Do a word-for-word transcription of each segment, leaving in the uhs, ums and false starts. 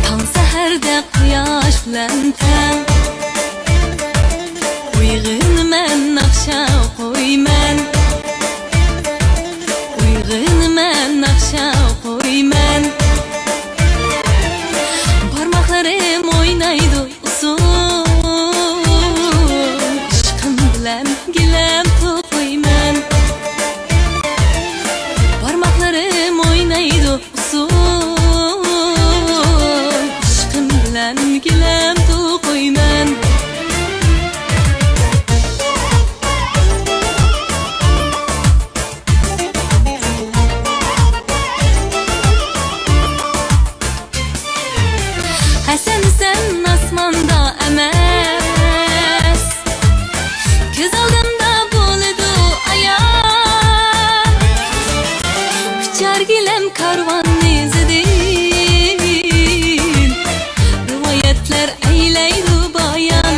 تاڭ سەھەردە قۇياش بىلەن تەڭ، ئويغىنىمەن، ناخشا ئوقۇيمەن. ئويغىنىمەن، ناخشا ئوقۇيمەن. بارماقلىرىم ئوينايدۇ ئۇسسۇل، ئىشقىم بىلەن گىلەم توقۇيمەن. بارماقلىرىم ئوينايدۇ ئۇسسۇل، ئىشقىم بىلەن گىلەم توقۇيمەن. ھەسەن سەن ئاسماندا ئەمەس، كۆز ئالدىمدا بولىدۇ ئايان. ئۇچار گىلەم كارۋان ئىزىدىن، رىۋايەتلەر ئەيلەيدۇ بايان.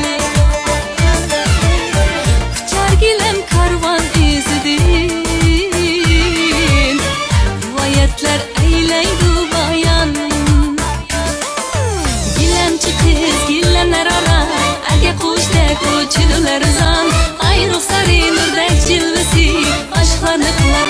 ئۇچار گىلەم كارۋان ئىزىدىن، رىۋايەتلەر ئەيلەيدۇ بايان. گىلەمچى قىز گىلەملەر ئارا، ئەركە قۇشتەك ئۇچىدۇ لەرزان. ئاي رۇخسارى نۇردەك جىلۋىسى، ئاشىقلارنى قىلار